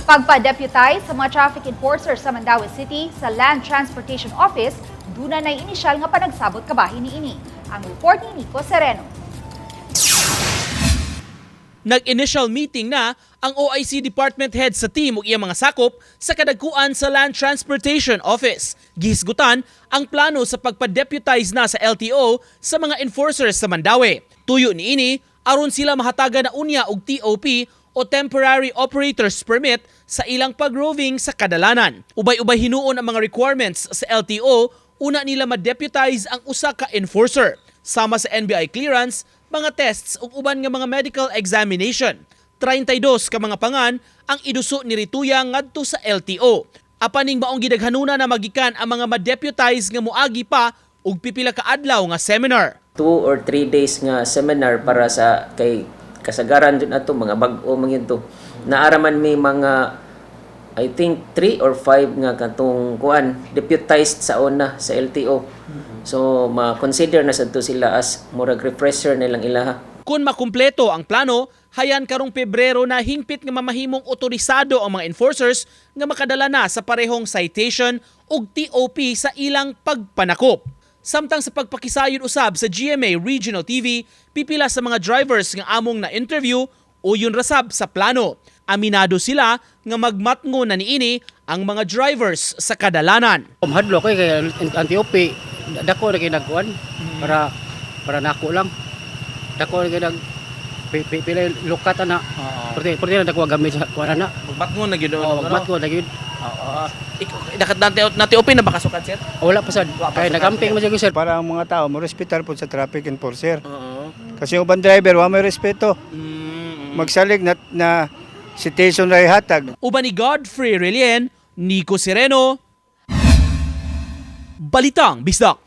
Pagpa-deputize sa mga traffic enforcers sa Mandaue City sa Land Transportation Office, duna na inisyal nga panagsabot kabahin niini. Ang report ni Nico Sereno. Nag-initial meeting na ang OIC department head sa team ug iyang mga sakop sa kadagkuan sa Land Transportation Office. Gihisgutan ang plano sa pagpa-deputize na sa LTO sa mga enforcers sa Mandaue. Tuyo niini aron sila mahatagan na unya og TOP o Temporary Operators Permit sa ilang pag-roving sa kadalanan. Ubay-ubay hinuon ang mga requirements sa LTO una nila ma-deputize ang usa ka enforcer sama sa NBI clearance, mga tests ug uban nga mga medical examination. 32 ka mga pangan ang iduso ni Rituya ngadto sa LTO. Apan ning maong gidaghanuna na magikan ang mga ma-deputize nga moagi pa og pipila ka adlaw nga seminar. 2 or 3 days nga seminar para sa kay kasagaran jud nato mga bag-o man gyud to. Naa ra man may mga, I think, 3 or 5 nga katong kuan deputized sa una sa LTO. So ma-consider na sad to sila as murag refresher nilang ilaha. Kung makumpleto ang plano, hayan karong Pebrero na hingpit nga mamahimong otorisado ang mga enforcers nga makadala na sa parehong citation ug TOP sa ilang pagpanakop. Samtang sa pagpakisayod usab sa GMA Regional TV, pipila sa mga drivers nga among na-interview uyon rasab sa plano. Aminado sila nga magmatngo na niini ang mga drivers sa kadalanan. Mahadlok ko kay ang TOP dako na kay nagkuan para para nako lang. Dako na kay nag pila lukat ana. Pwede pwede na dako gamit sa kuan ana. Magmatngo na gyud. Oh, magmatngo na gyud. Oo. Nati TOP na bakasukan, sir? Wala pa sad. Kay nagamping man jud, sir. Para ang mga tao mo respetar po sa traffic enforcer. Oo. Kasi yung ubang driver wa may respeto. Magsalig na, na citation ra hatag. Uban ni Godfrey Relien, Nico Sereno, Balitang Bisdak.